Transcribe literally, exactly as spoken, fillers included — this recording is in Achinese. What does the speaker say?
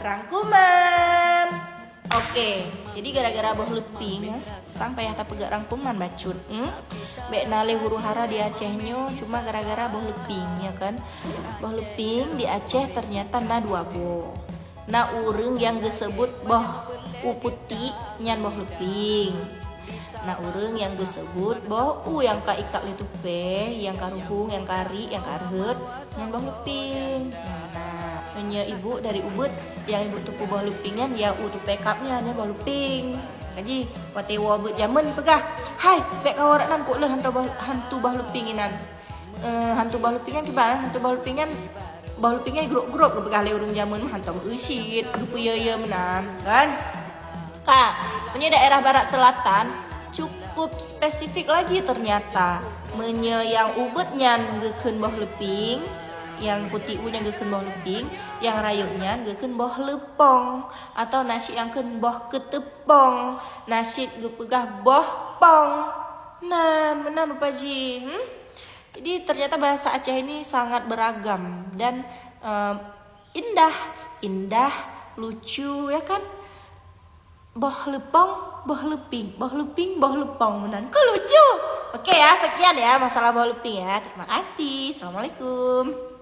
Rangkuman. Oke, jadi gara-gara boh leuping ya, sang payah tapeugah rangkuman bacut. Hmm? Bèk na lé huru-hara di Aceh nyoe cuma gara-gara boh leuping ya kan. Boh leuping di Aceh ternyata na dua boh. Na ureueng nyang geuseubut boh u putik nyan boh leuping. Na ureueng nyang geuseubut boh u nyang ka ikab lé tupée, nyang ka ruhueng, nyang ka riek, nyang ka rhët, nyan boh leuping. Nyan meunan. Meunyoe ibu dari ubeuet, nyang ibu teupeu boh leuping nyan, nyang u tupée kab nyan, nyan boh leuping. Jadi, watée woe beuet jamén peugah, "Hai, bèk kawoe rot nan, kok lheueh hantu boh, hantu boh leuping inan." Eh, hantu boh leuping nyan kiban, hantu boh leuping nyan, boh leuping nyan grok-grok geupeugah lé ureueng jamén meuhan tom eu cit, geupeuyeu-yeu meunan, kan? Ka, meunyoe daerah Barat Selatan cukup spesifik lagi ternyata. Meunyoe nyang ubeuet nyan geukheun boh leuping, nyang putik u nyan geukheun boh leuping, nyang rayeuk nyan geukheun boh leupong, atau na cit nyang kheun boh keuteupong, na cit geupeugah boh pong. Nan, meunan rupa jih, hmm? Jadi ternyata bahasa Aceh ini sangat beragam dan eh, indah, indah, lucu ya kan? Boh leupong, boh leuping, boh leuping, boh leupong meunan. Kok lucu? Oke ya, sekian ya masalah boh leuping ya. Terima kasih. Assalamualaikum.